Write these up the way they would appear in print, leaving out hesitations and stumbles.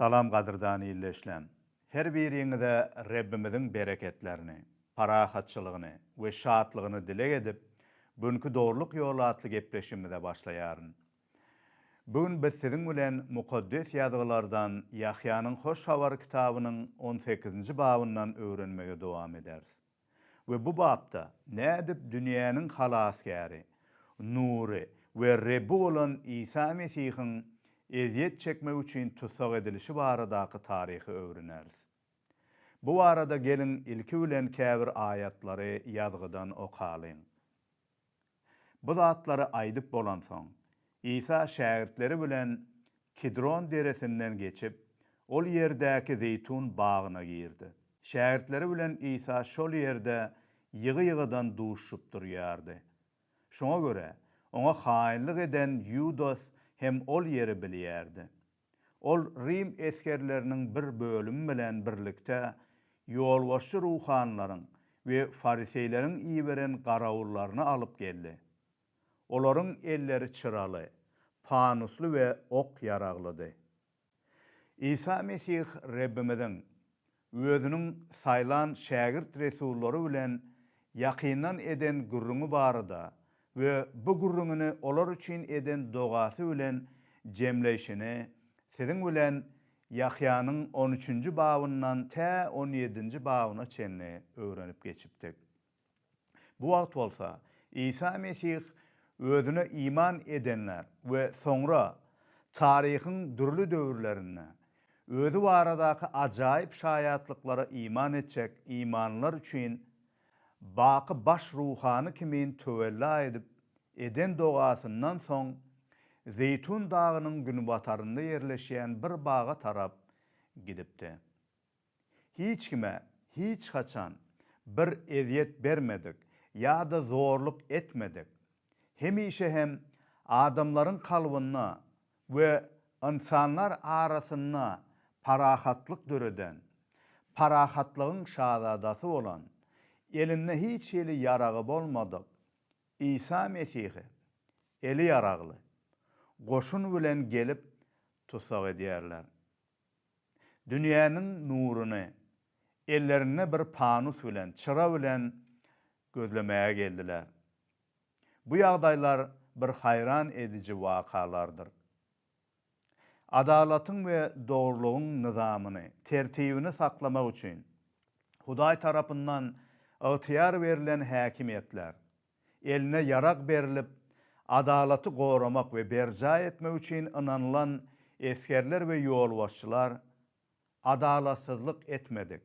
Salam gadyrdan ildeşlem! Her biriňize Rebbimiziň bereketlerini, parahatçylygyny we şatlygyny dileg edip, günki Dogrulyk ýoly atly gepleşigimize başlaýaryn. Bu gün biz siziň bilen Mukaddes Ýazgylardan Ýahýanyň Hoş Habary kitabynyň on sekizinji babyndan öwrenmegi dowam ederis. We bu bapda nädip dünýäniň Halasgäri, Nury we Rebbi bolan Isa Mesihiň ezýet çekmek üçin tussag edilişi baradaky taryhy öwreneris. Bu barada geliň ilki bilen käbir aýatlary Ýazgydan okalyň. Bu zatlary aýdyp bolansoň, Isa şägirtleri bilen Kidron deresinden geçip, ol ýerdäki zeýtun bagyna girdi. Şägirtleri bilen Isa şol ýerde ýygy-ýygydan duşuşyp durýardy. Şoňa görä, oňa haýynlyk eden Ýudas hem ol ýeri bilýärdi. Ol rim esgerleriniň bir bölümi bilen birlikde ýolbaşçy ruhanylaryň we fariseýleriň iberen garawullaryny alyp geldi. Olaryň elleri çyraly, panusly we ok-ýaraglydy. Isa Mesih Rebbimiziň Özüniň saýlan şägirt-resullary bilen ýakyndan eden gürrüňi barada we bu gürrüňini olar üçin eden dogasy bilen jemleýşini siziň bilen Ýahýanyň on üçünji babyndan tä on ýedinji babyna çenli öwrenip geçipdik. Bu wagt bolsa Isa Mesih Özüne iman edenler we soňra taryhyň dürli döwürlerinde Özi baradaky ajaýyp şaýatlyklara iman etjek imanlylar üçin baky baş ruhany kimin töwella edip eden dogasyndan soň Zeýtun dagynyň günbatarynda ýerleşýän bir baga tarap gidipdi. Hiç kime hiç haçan bir ezýet bermedik ýa-da zorluk etmedik. Hemişe hem adamlaryň kalbynda we ynsanlar arasynda parahatlyk döreden, parahatlygyň şazadasy bolan, elinde hiç hili ýaragy bolmadyk Isa Mesihi eli ýaragly goşun bilen gelip tussag edýärler. Dünýäniň nuruny ellerinde bir panus bilen, çyra bilen gözlemäge geldiler. Bu ýagdaýlar bir haýran ediji wakalardyr. Adalatyň we dogrulygyň nyzamyny, tertibini saklamak üçin Hudaý tarapyndan ygtyýar berlen häkimiýetler, eline ýarag berlip, adalaty goramak we berjaý etmek üçin ynanylan esgerler we ýolbaşçylar adalatsyzlyk etmedik,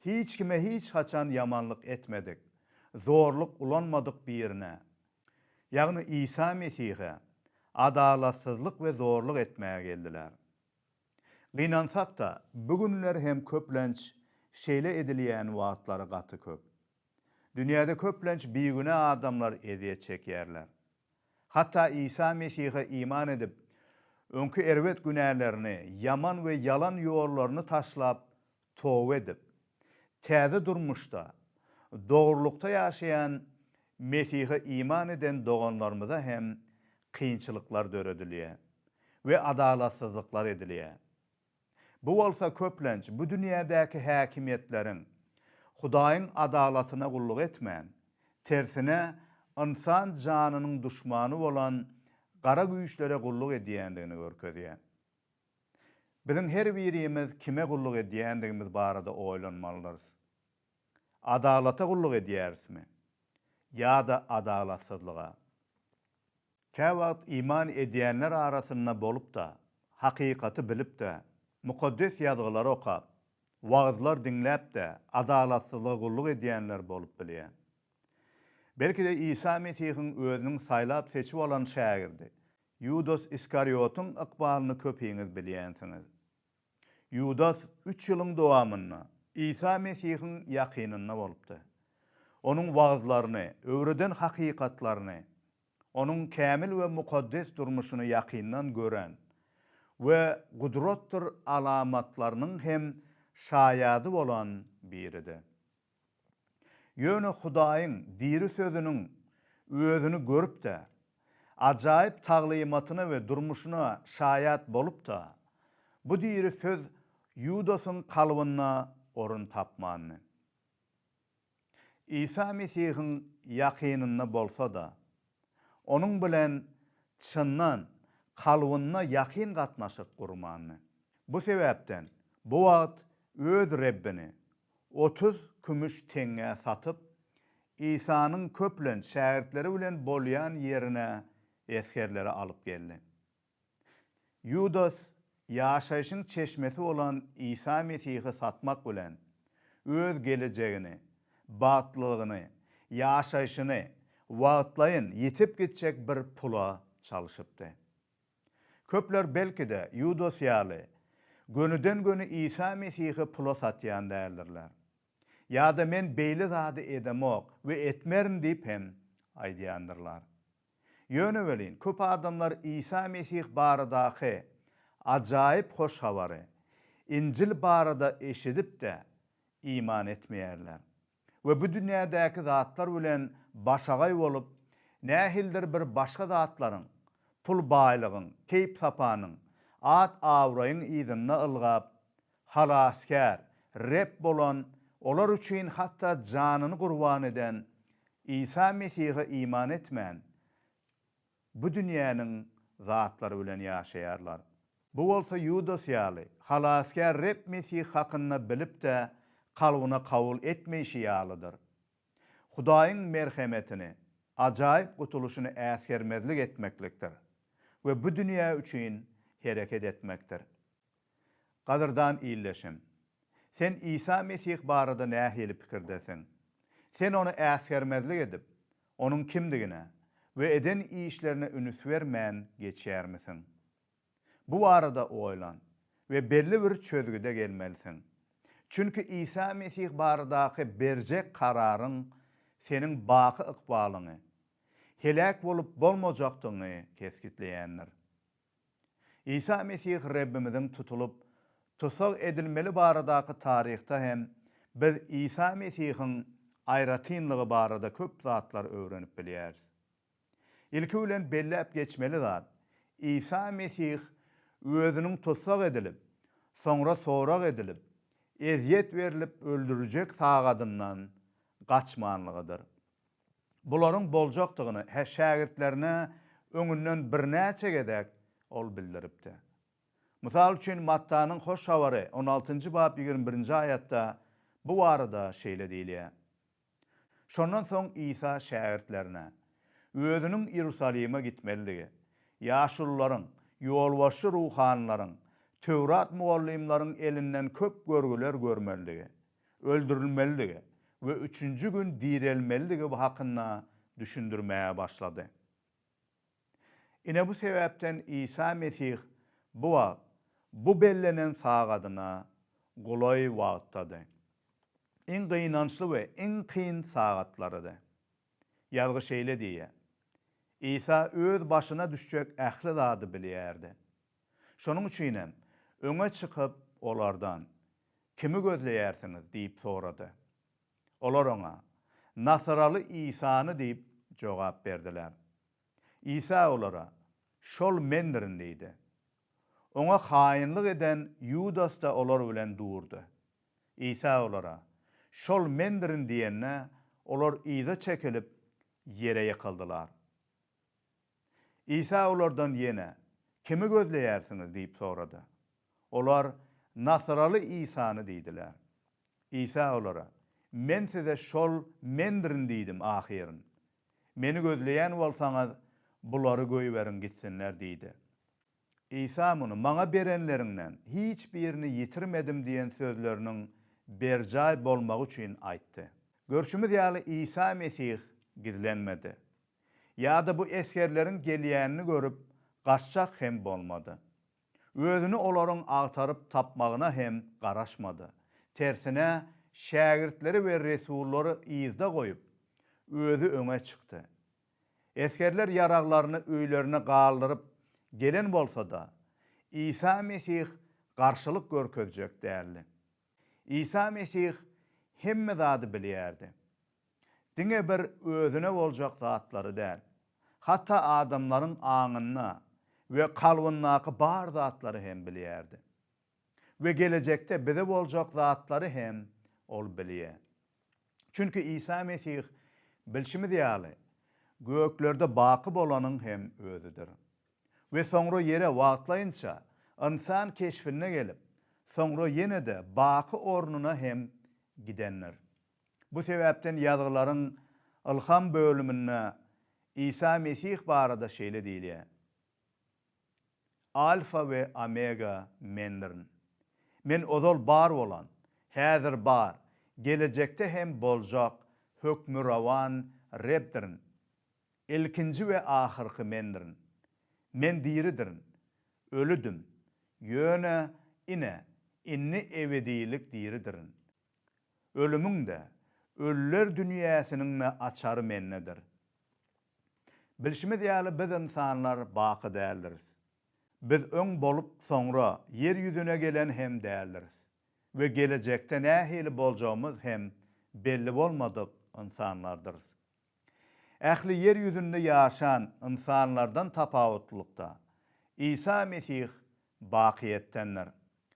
hiç kime hiç haçan ýamanlyk etmedik, zorluk ulanmadyk birine, ýagny Isa Mesihe adalatsyzlyk we zorluk etmäge geldiler. Gynansak-da, bu günler hem köplenç şeýle edilýän wagtlary gaty köp. Dünýäde köplenç bigünä adamlar ezýet çekýärler. Hatda Isa Mesihe iman edip, öňki erbet günälerini, ýaman we ýalan ýollaryny taşlap, toba edip, täze durmuşda, dogrulykda ýaşaýan Mesihe iman eden doganlarymyza hem kynçylyklar döredilýär we adalatsyzlyklar edilýär. Bu bolsa köplenç bu dünýädäki häkimiýetleriň Hudaýyň adalatyna gulluk etmän, tersine ynsan janynyň duşmany bolan gara güýçlere gulluk edýändigini görkezýär. Biziň her birimiz kime gulluk edýändigimiz barada oýlanmalydyrys. Adalata gulluk edýärismi ýa-da adalatsyzlyga? Käwagt iman edýänler arasynda bolup-da, hakykaty bilip-de, Mukaddes Ýazgylary okap, wagyzlar diňläp-de adalatsyzlyga gulluk edýänler bolup bilýär. Belki-de Isa Mesihiň özüniň saýlap-seçip alan şägirdi Ýudas Iskariotyň ykbalyny köpiňiz bilýänsiňiz. Ýudas üç ýylyň dowamynda Isa Mesihiň ýakynynda bolupdy. Onuň wagyzlaryny, öwreden hakykatlaryny, Onuň kämil we mukaddes durmuşyny ýakyndan gören we gudratdyr alamatlarynyň hem şaýady bolan biridi. Ýöne Hudaýyň diri Sözüniň özüni görüp-de, ajaýyp taglymatyna we durmuşyna şaýat bolup-da, Bu diri söz Ýudasyň kalbynda orun tapmandy. Isa Mesihiň ýakynynda bolsa-da, Onuň bilen çyndan kalbynda ýakyn gatnaşyk gurmandy. Bu sebäpden bu wagt öz Rebbini 30 kümüş teňňä satyp, Isanyň köplenç şägirtleri bilen bolýan ýerine esgerleri alyp geldi. Ýudas ýaşaýşyň çeşmesi bolan Isa Mesihi satmak bilen, öz gelejegini, bagtlylygyny, ýaşaýşyny wagtlaýyn ýitip gitjek bir pula çalşypdy. Köpler belki-de, Ýudas ýaly, gönüden-göni Isa Mesihi pula satýan däldirler. Ýa-da men beýle zady edemok we etmerin diýip hem aýdýandyrlar. Ýöne welin, köp adamlar Isa Mesih baradaky ajaýyp hoş habary, Injil barada eşidip-de, iman etmeýärler we bu dünýädäki zatlar bilen başagaý bolup, nähilidir bir başga zatlaryň, pul-baýlygyň, keýp-sapanyň, at-abraýyň yzynda ylgap, Halasgär, Reb bolan, olar üçin hatda janyny gurban eden Isa Mesihe iman etmän, bu dünýäniň zatlary bilen ýaşaýarlar. Bu bolsa Ýudas ýaly, Halasgär Reb Mesih hakynda bilip-de, kalbyna kabul etmeýşi ýalydyr. Hudaýyň merhemetini, ajaýyp gutulyşyny äsgermezlik etmeklikdir we bu dünýä üçin hereket etmekdir. Gadyrdan ildeşim! Sen Isa Mesih barada nähili pikirdesiň? Sen Ony äsgermezlik edip, Onuň kimdigine we eden işlerine ünüs bermän geçýärmisiň? Bu barada oýlan we belli bir çözgüde gelmelisiň. Çünki Isa Mesih baradaky berjek kararyň seniň baky ykbalyňy, heläk bolup bolmajakdygyňy kesgitleýändir. Isa Mesih Rebbimiziň tutulyp, tussag edilmeli baradaky taryhda hem biz Isa Mesihiň aýratynlygy barada köp zatlar öwrenip bilýäris. Ilki bilen belläp geçmeli zat, Isa Mesih Özüniň tussag edilip, soňra sorag edilip, ezýet berlip öldüriljek sagadyndan gaçmanlygydyr. Bularyň boljakdygyny şägirtlerine öňünden birnäçe gezek ol bildiripdi. Mysal üçin, Mattanyň Hoş Habary on altynjy bap 21-nji aýatda bu barada şeýle diýilýär, Şondan soň Isa şägirtlerine Özüniň Iýerusalime gitmelidigi, ýaşulularyň, ýolbaşçy ruhanylaryň, Töwrat mugallymlaryň elinden köp görgüler görmelidigi, öldürilmelidigi we üçünji gün direlmelidigi hakynda düşündirmäge başlady. Ine bu sebäpden Isa Mesih bu wagt, bu bellenen sagadyna golaý wagtdady. Iň gynançly we iň kyn sagatlarydy. Ýazgy şeýle diýýär, Isa öz başyna düşjek ähli zady bilýärdi. Şonuň üçinem, öňe çykyp, olardan, Kimi gözleýärsiňiz? diýip sorady. Olar oňa, Nasyraly Isany diýip jogap berdiler. Isa olara, Şol Mendirin diýdi. Oňa haýynlyk eden Ýudas-da olar bilen durdy. Isa olara, Şol Mendirin diýende, olar yza çekilip, ýere ýykyldylar. Isa olardan ýene, Kimi gözleýärsiňiz? diýip sorady. Olar, Nasyraly Isany diýdiler. Isa olara, Men size şol Mendirin diýdim ahyryn. Meni gözleýän bolsaňyz, bulary goýberiň gitsinler diýdi. Isa muny, Maňa berenleriňden hiç birini ýitirmedim diýen sözleriniň berjaý bolmagy üçin aýtdy. Görşümiz ýaly, Isa Mesih gizlenmedi. Ýa-da bu esgerleriň gelýänini görüp, gaçjak hem bolmady. Özüni olaryň agtaryp tapmagyna hem garaşmady. Tersine, şägirtleri we resullary yzda goýup, özi öňe çykdy. Esgerler ýaraglaryny öýlerine galdyryp gelen bolsa-da, Isa Mesih garşylyk görkezjek däldi. Isa Mesih hemme zady bilýärdi. Diňe bir özüne boljak zatlary däl, hatda adamlaryň aňynda we kalbyndaky bar zatlary hem bilýärdi. We gelejekde bize boljak zatlary hem Ol bilýär. Çünki Isa Mesih, bilşimiz ýaly, göklerde baky bolanyň hem Özüdir. We soňra ýere wagtlaýynça ynsan keşbinde gelip, soňra ýene-de baky ornuna hem gidendir. Bu sebäpden Ýazgylaryň Ylham bölüminde Isa Mesih barada şeýle diýilýär, Alfa we Omega Mendirin. Men ozal bar bolan, häzir bar, gelejekde hem boljak Hökmürowan Rebdirin. Ilkinji we ahyrky Mendirin. Men diridirin. Ölüdim. Ýöne, ine, indi ebedilik diridirin. Ölümiň-de, ölüler dünýäsiniň-de açary Mendedir. Bilşimiz ýaly biz ynsanlar baky däldiris. Biz öň bolup soňra ýer ýüzüne gelen hem däldiris we gelejekde nähili boljagymyz hem belli bolmadyk ynsanlardyrys. Ähli ýer ýüzünde ýaşan ynsanlardan tapawutlylykda Isa Mesih bakyýetdendir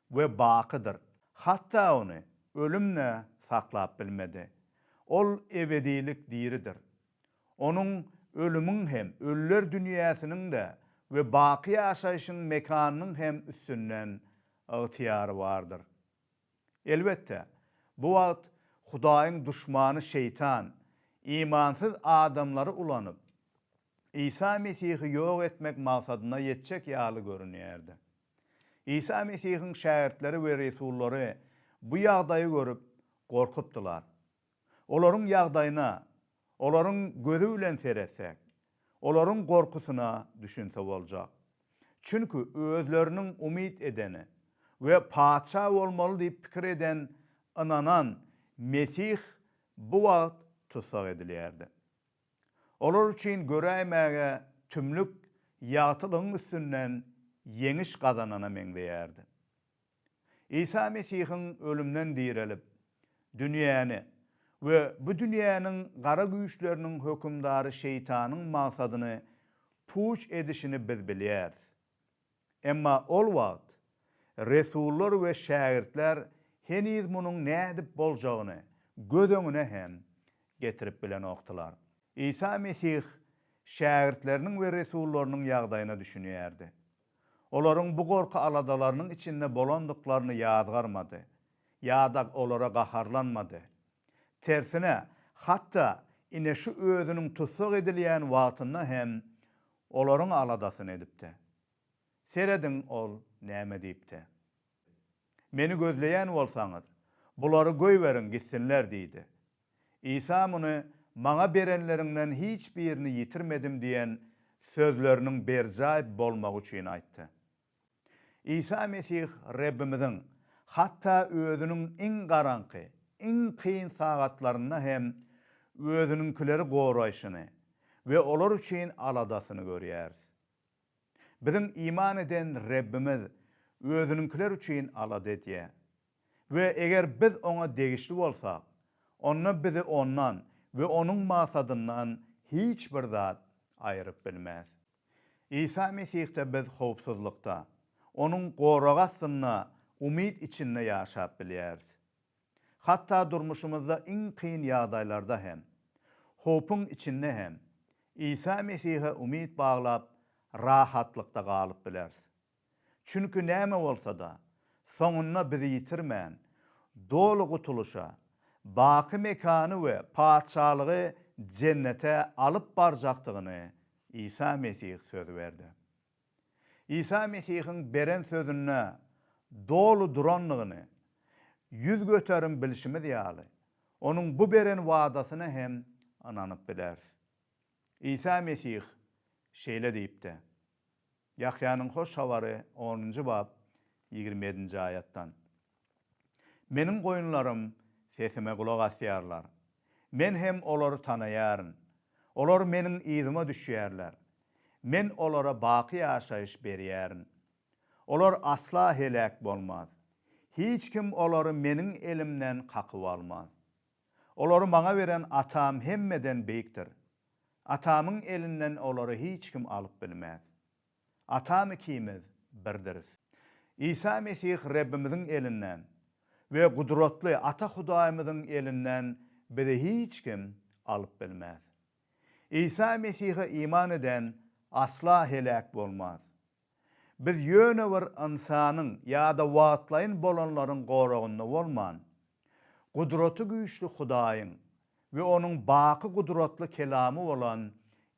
we bakydyr. Hatda ony ölüm-de saklap bilmedi. Ol ebedilik diridir. Onuň ölümiň hem, ölüler dünýäsiniň-de we baky ýaşaýşyň mekanynyň hem üstünden ygtyýary bardyr. Elbetde, bu wagt Hudaýyň duşmany Şeýtan imansyz adamlary ulanyp, Isa Mesihi ýok etmek maksadyna ýetjek ýaly görünýärdi. Isa Mesihiň şägirtleri we resullary bu ýagdaýy görüp, gorkupdylar. Olaryň ýagdaýyna olaryň gözi bilen seretsek, olaryň gorkusyna düşünse boljak. Çünki özleriniň umyt edeni we patyşa bolmaly diýip pikir eden ynanan Mesih bu wagt tussag edilýärdi. Olar üçin göräýmäge tümlük ýagtylygyň üstünden ýeňiş gazanana meňzeýärdi. Isa Mesihiň ölümden direlip, dünýäni we bu dünýäniň gara güýçleriniň hökümdary şeýtanyň maksadyny puç edişini biz bilýäris. Emma ol wagt resullar we şägirtler heniz munuň nädip boljagyny göz öňüne hem getirip bilenokdylar. Isa Mesih şägirtleriniň we resullarynyň ýagdaýyna düşünýärdi. Olaryň bu gorky-aladalarynyň içinde bolandyklaryny ýazgarmady ýa-da olara gaharlanmady. Tersine, hatda ine şu özüniň tussag edilýän wagtynda hem olaryň aladasyny edipdi. Serediň ol näme diýipdi. Meni gözleýän bolsaňyz, bulary goýberiň gitsinler diýdi. Isa muny Maňa berenleriňden hiç birini ýitirmedim diýen sözleriniň berjaý bolmagy üçin aýtdy. Isa Mesih Rebbimiziň hatda özüniň iň garaňky, iň kyn sagatlarynda hem özüniňkileri goraýşyny we olar üçin aladasyny görýäris. Biziň iman eden Rebbimiz özüniňkiler üçin alada edýär. We eger biz Oňa degişli bolsak, onda bizi Ondan we Onuň maksadyndan hiç bir zat aýyryp bilmez. Isa Mesihde biz howpsuzlykda, Onuň goragy astynda umyt içinde ýaşap bilýäris. Hatda durmuşymyzda iň kyn ýagdaýlarda hem, howpuň içinde hem Isa Mesihe umyt baglap rahatlykda galyp bileris. Çünki näme bolsa-da, soňunda bizi ýitirmän, doly gutulyşa, baky mekany we Patyşalygy jennete alyp barjakdygyny Isa Mesih söz berdi. Isa Mesihiň beren sözünde doly durandygyny 100% bilşimiz ýaly, Onuň bu beren wadasyna hem ynanyp bileris. Isa Mesih şeýle diýipdi, Ýahýanyň Hoş Habary onunjy bap ýigrimi ýedinji aýatdan. Meniň goýunlarym sesime gulak asýarlar. Men hem olary tanaýaryn. Olar meniň yzyma düşýärler. Men olara baky ýaşaýyş berýärin. Olar asla heläk bolmaz. Hiç kim olary meniň elimden kakyp almaz. Olary maňa beren Atam hemmeden beýikdir. Atamyň elinden olary hiç kim alyp bilmez. Atam ikimiz birdiris. Isa Mesih Rebbimiziň elinden we gudratly Ata Hudaýymyzyň elinden bizi hiç kim alyp bilmez. Isa Mesihe iman eden asla heläk bolmaz. Biz ýöne bir ynsanyň ýa-da wagtlaýyn bolanlaryň goragynda bolman, Gudraty güýçli Hudaýyň we Onuň baky gudratly Kelamy bolan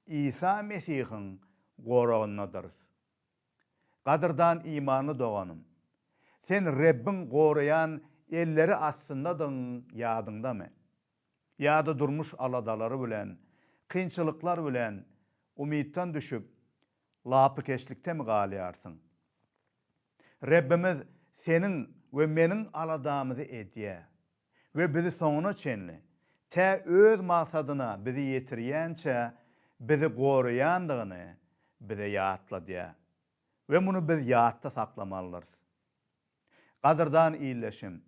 Isa Mesihiň goragyndadyrys. Gadyrdan imanly doganym, sen Rebbiň goraýan elleri astyndadygyň ýadyňdamy? Ýa-da durmuş aladalary bilen, kynçylyklar bilen umytdan düşüp, lapykeçlikdemi galýarsyň? Rebbimiz seniň we meniň aladamyzy edýär we bizi soňuna çenli, tä Öz maksadyna bizi ýetirýänçä bizi goraýandygyny bize ýatladýar we muny biz ýatda saklamalydyrys. Gadyrdan ildeşim,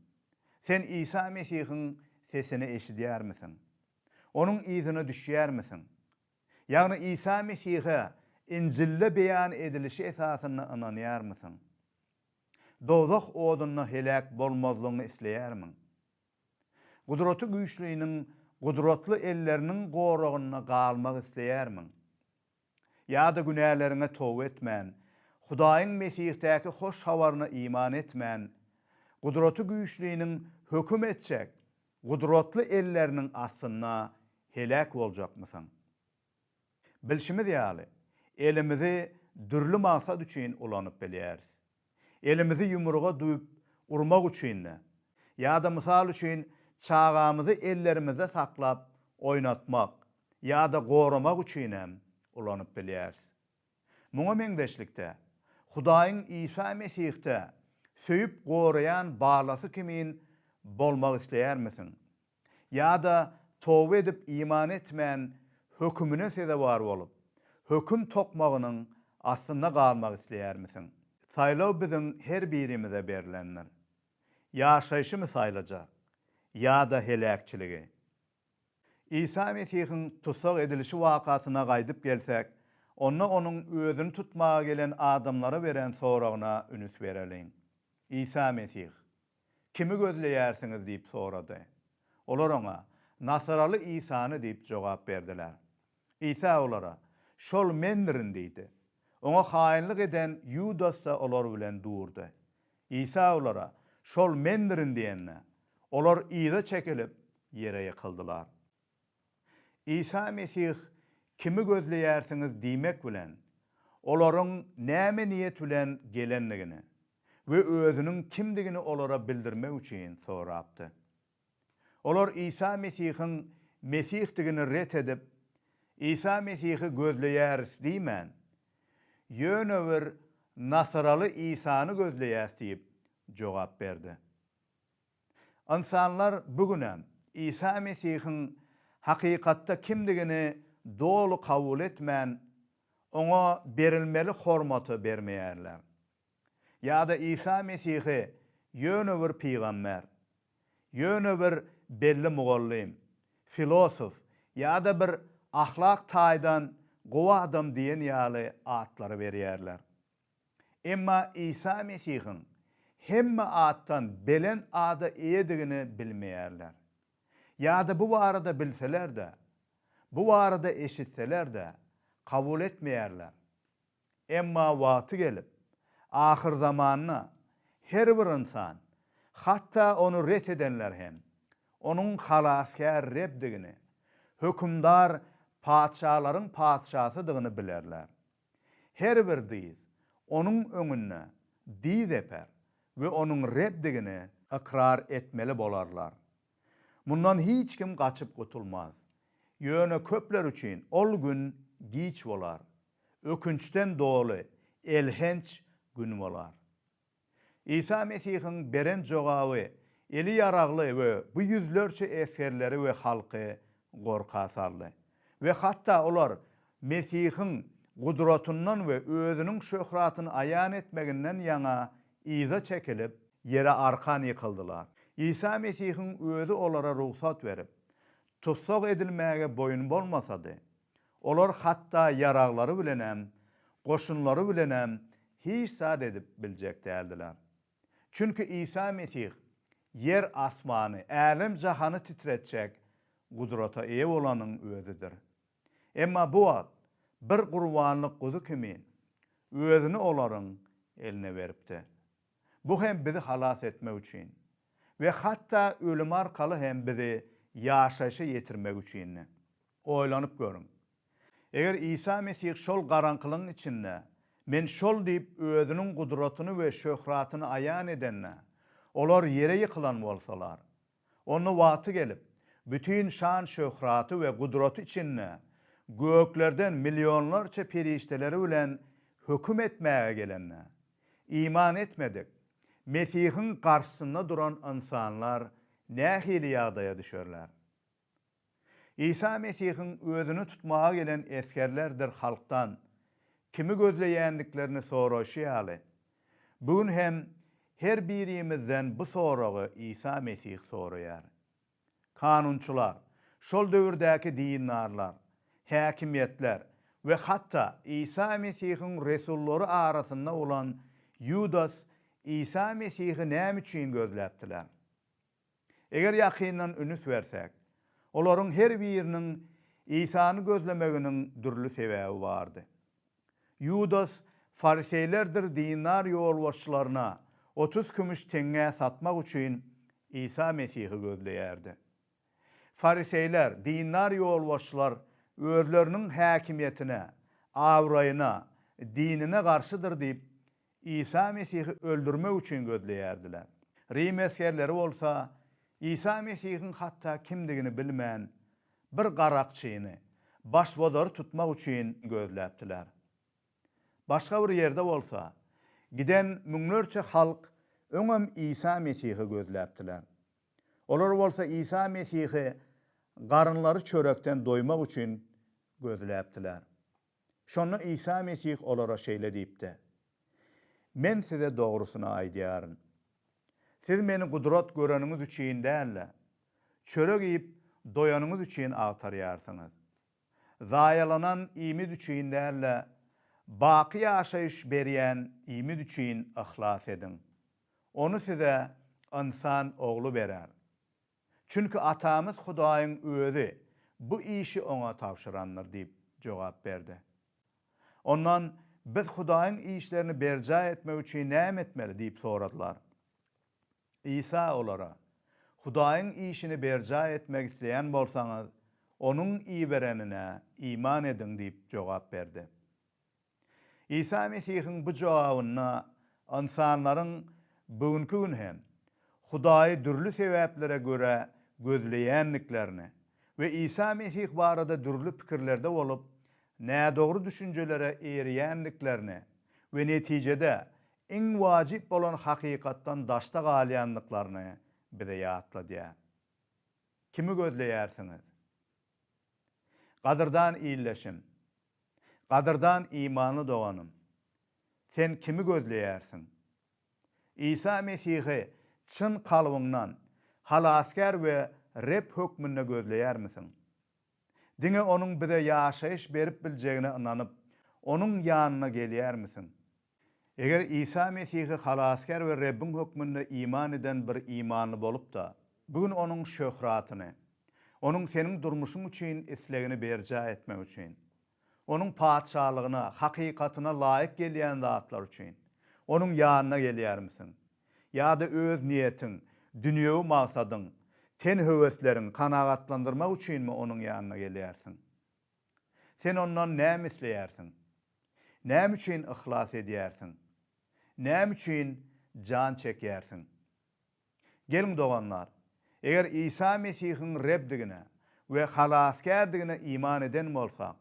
sen Isa Mesihiň sesini eşidýärmisiň? Onuň yzyna düşýärmisiň? Ýagny Isa Mesihe Injilde beýan edilişi esasynda ynanýarmysyň? Dowzah odunda heläk bolmazlygyňy isleýärmiň? Gudraty Güýçliniň gudratly elleriniň goragynda galmak isleýärmiň? Ýa-da günäleriňe toba etmän, Hudaýyň Mesihdäki hoş habaryna iman etmän, Gudraty Güýçliniň höküm etjek gudratly elleriniň astynda heläk boljakmysyň? Bilşimiz ýaly, elimizi dürli maksat üçin ulanyp bilýäris. Elimizi ýumruga düwüp urmak üçin-de, ýa-da mysal üçin çagamyzy ellerimizde saklap oýnatmak ýa-da goramak üçinem ulanyp bilýäris. Muňa meňzeşlikde, Hudaýyň Isa Mesihde söýüp goraýan balasy kimin bolmak isleýärmisiň? Ýa-da toba edip iman etmän hökümine sezewar bolup, höküm tokmagynyň astynda galmak isleýärmisiň? Saýlaw biziň her birimize berlendir. Ýaşaýşymy saýlajak ýa-da heläkçiligi? Isa Mesihiň tussag edilişi wakasyna gaýdyp gelsek, onda onuň özüni tutmaga gelen adamlara beren soragyna ünüs bereliň. Isa Mesih, Kimi gözleýärsiňiz diýip sorady. Olar oňa, Nasyraly Isany diýip jogap berdiler. Isa olara, Şol Mendirin diýdi. Oňa haýynlyk eden Ýudas-da olar bilen durdy. Isa olara, Şol Mendirin diýende, olar yza çekilip, ýere ýykyldylar. Isa Mesih Kimi gözleýärsiňiz diýmek bilen, olaryň näme niýet bilen gelendigini we özüniň kimdigini olara bildirmek üçin sorapdy. Olar Isa Mesihiň Mesihdigini ret edip, Isa Mesihi gözleýäris diýmän, ýöne bir Nasyraly Isany gözleýäs diýip jogap berdi. Ynsanlar bu günem Isa Mesihiň hakykatda kimdigini doly kabul etmän, Oňa berilmeli hormaty bermeýärler. Ýa-da Isa Mesihi ýöne bir pygamber, ýöne bir belli mugallym, filosof ýa-da bir ahlak taýdan gowy adam diýen ýaly atlary berýärler. Emma Isa Mesihiň hemme atdan belent ada eýedigini bilmeýärler. Ýa-da bu barada bilseler-de, bu barada eşitseler-de, kabul etmeýärler. Emma wagty gelip, ahyrzamanda her bir ynsan, hatda ony ret edenler hem, Onuň Halasgär Rebdigini, Hökümdar patyşalaryň Patyşasydygyny bilerler. Her bir dyz Onuň öňünde dyz eper we Onuň Rebdigini ykrar etmeli bolarlar. Mundan hiç kim gaçyp gutulmaz. Ýöne köpler üçin ol gün giç bolar. Ökünçden doly, elhenç gün bolar. Isa Mesihiň beren jogaby eli ýaragly we bu ýüzlerçe esgerleri we halky gorka saldy. We hatda olar Mesihiň gudratyndan we Özüniň şöhratyny aýan etmeginden ýaňa yza çekilip, ýere arkan ýykyldylar. Isa Mesihiň Özi olara rugsat berip, tussag edilmäge boýun bolmasady, Olar hatda ýaraglary bilenem, goşunlary bilenem hiç zat edip biljek däldiler. Çünki Isa Mesih ýer-asmany, älem-jahany titretjek gudrata eýe bolanyň Özüdir. Emma bu wagt bir gurbanlyk guzy kimin Özüni olaryň eline beripdi. Bu hem bizi halas etmek üçin we hatda ölüm arkaly hem bizi ýaşaýşa ýetirmek üçindi. Oýlanyp görüň. Eger Isa Mesih şol garaňkylygyň içinde Men şol diýip Özüniň gudratyny we şöhratyny aýan edende, olar ýere ýykylan bolsalar, onda wagty gelip, bütin şan-şöhraty we gudraty içinde göklerden millionlarça perişdeleri bilen höküm etmäge gelende, iman etmedik, Mesihiň garşysynda duran ynsanlar nähili ýagdaýa düşerler? Isa Mesihiň Özüni tutmaga gelen esgerlerdir halkdan kimi gözleýändiklerini soraýşy ýaly, bu gün hem her birimizden bu soragy Isa Mesih soraýar. Kanunçylar, şol döwürdäki dindarlar, häkimiýetler we hatda Isa Mesihiň resullary arasynda bolan Ýudas Isa Mesihi näme üçin gözläpdiler? Eger ýakyndan ünüs bersek, olaryň her biriniň Isany gözlemeginiň dürli sebäbi bardy. Ýudas fariseýlerdir dindar ýolbaşçylaryna 30 kümüş teňňä satmak üçin Isa Mesihi gözleýärdi. Fariseýler, dindar ýolbaşçylar özleriniň häkimiýetine, abraýyna, dinine garşydyr diýip, Isa Mesihi öldürmek üçin gözleýärdiler. Rim esgerleri bolsa, Isa Mesihiň hatda kimdigini bilmän, bir garakçyny, başbozary tutmak üçin gözläpdiler. Başga bir ýerde bolsa, giden müňlerçe halk öňem Isa Mesihi gözläpdiler. Olar bolsa Isa Mesihi garynlary çörekden doýmak üçin gözläpdiler. Şonda Isa Mesih olara şeýle diýipdi, Men size dogrusyny aýdýaryn. Siz Meni gudrat göreniňiz üçin däl-de, çörek iýip doýanyňyz üçin agtarýarsyňyz. Zaýalanan iýmit üçin däl-de, baky ýaşaýyş berýän iýmit üçin yhlas ediň. Ony size Ynsan Ogly berer. Çünki Atamyz Hudaýyň Özi bu işi oňa tabşyrandyr diýip jogap berdi. Ondan, Biz Hudaýyň işlerini berjaý etmek üçin näme etmeli? diýip soradylar. Isa olara, Hudaýyň işini berjaý etmek isleýän bolsaňyz, Onuň iberenine iman ediň diýip jogap berdi. Isa Mesihiň bu jogabynda ynsanlaryň bu günki gün hem Hudaýy dürli sebäplere görä gözleýändiklerini we Isa Mesih barada dürli pikirlerde bolup, nädogry düşünjelere eýerýändiklerini we netijede iň wajyp bolan hakykatdan daşda galýandyklaryny bize ýatladýar. Kimi gözleýärsiňiz? Gadyrdan ildeşim! Gadyrdan imanly doganym! Sen kimi gözleýärsiň? Isa Mesihi çyn kalbyňdan Halasgär we Reb hökmünde gözleýärmisiň? Diňe Onuň bize ýaşaýyş berip biljegine ynanyp, Onuň ýanyna gelýärmisiň? Eger Isa Mesihi Halasgär we Rebbiň hökmünde iman eden bir imanly bolup-da, bu gün Onuň şöhratyny, Onuň seniň durmuşyň üçin islegini berjaý etmek üçin, Onuň Patyşalygyna, hakykatyna laýyk gelýän zatlar üçin, Onuň ýanyna gelýärmisiň? Ýa-da öz niýetiň, dünýewi maksadyň, ten höwesleriňi kanagatlandyrmak üçinmi Onuň ýanyna gelýärsiň? Sen Ondan näme isleýärsiň? Näme üçin yhlas edýärsiň? Näme üçin jan çekýärsiň? Geliň doganlar, eger Isa Mesihiň Rebdigine we Halasgärdigine iman eden bolsak,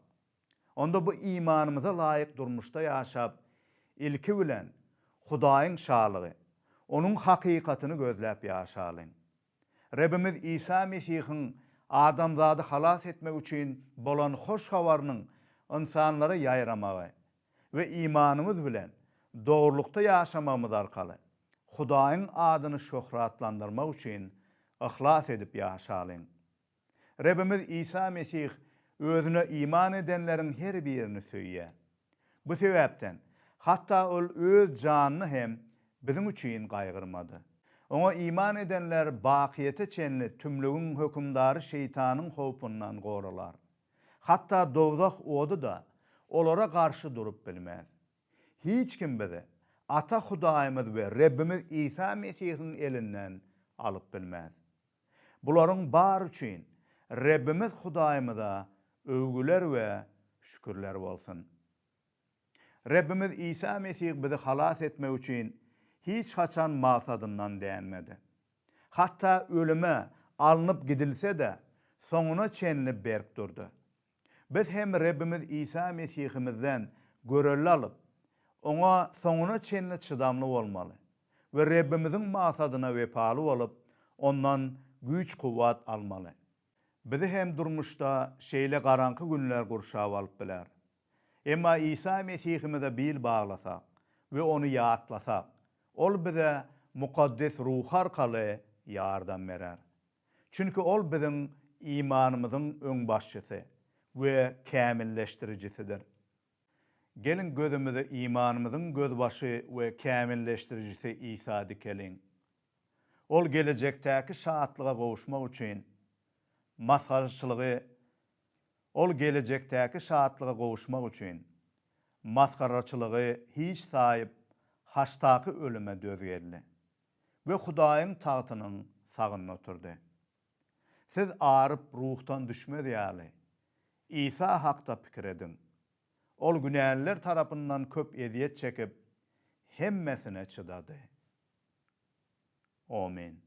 onda bu imanymyza laýyk durmuşda ýaşap, ilki bilen, Hudaýyň Şalygy, Onuň hakykatyny gözläp ýaşalyň. Rebimiz Isa Mesihiň adamzady halas etmek üçin bolan Hoş Habarynyň ynsanlara ýaýramagy we imanymyz bilen dogrulykda ýaşamagymyz arkaly Hudaýyň adyny şöhratlandyrmak üçin yhlas edip ýaşalyň. Rebimiz Isa Mesih Özüne iman edenleriň her birini söýýär. Bu sebäpden, hatda Ol Öz janyny hem. biziň üçin gaýgyrmady. Oňa iman edenler bakyýete çenli tümlügiň hökümdary şeýtanyň howpundan goralar. Hatda dowzah ody-da olara garşy durup bilmez. Hiç kim bizi Ata Hudaýymyz we Rebbimiz Isa Mesihiň elinden alyp bilmez. Bularyň bary üçin Rebbimiz Hudaýymyza öwgüler we şükürler bolsun. Rebbimiz Isa Mesih bizi halas etmek üçin hiç haçan maksadyndan dänmedi. Hatda ölüme alnyp gidilse-de, soňuna çenli berk durdy. Biz hem Rebbimiz Isa Mesihimizden görelde alyp, Oňa soňuna çenli çydamly bolmaly we Rebbimiziň maksadyna wepaly bolup, Ondan güýç-kuwwat almaly. Bizi hem durmuşda şeýle garaňky günler gurşap alyp biler. Emma Isa Mesihimize bil baglasak we Ony ýatlasak, Ol bize Mukaddes Ruhy arkaly ýardam berer. Çünki Ol biziň imanymyzyň öňbaşçysy we kämilleşdirijisidir. Geliň, gözümizi imanymyzyň gözbaşy we kämilleşdirijisi Isa dikeliň. Ol gelejekdäki şatlyga gowuşmak üçin masgaraçylygy Ol gelejekdäki şatlyga gowuşmak üçin, masgaraçylygy hiç saýyp, haçdaky ölüme döz geldi we Hudaýyň tagtynyň sagynda oturdy. Siz aryp ruhdan düşmez ýaly, Isa hakda pikir ediň. Ol günäliler tarapyndan köp ezýet çekip, hemmesine çydady. Omyn.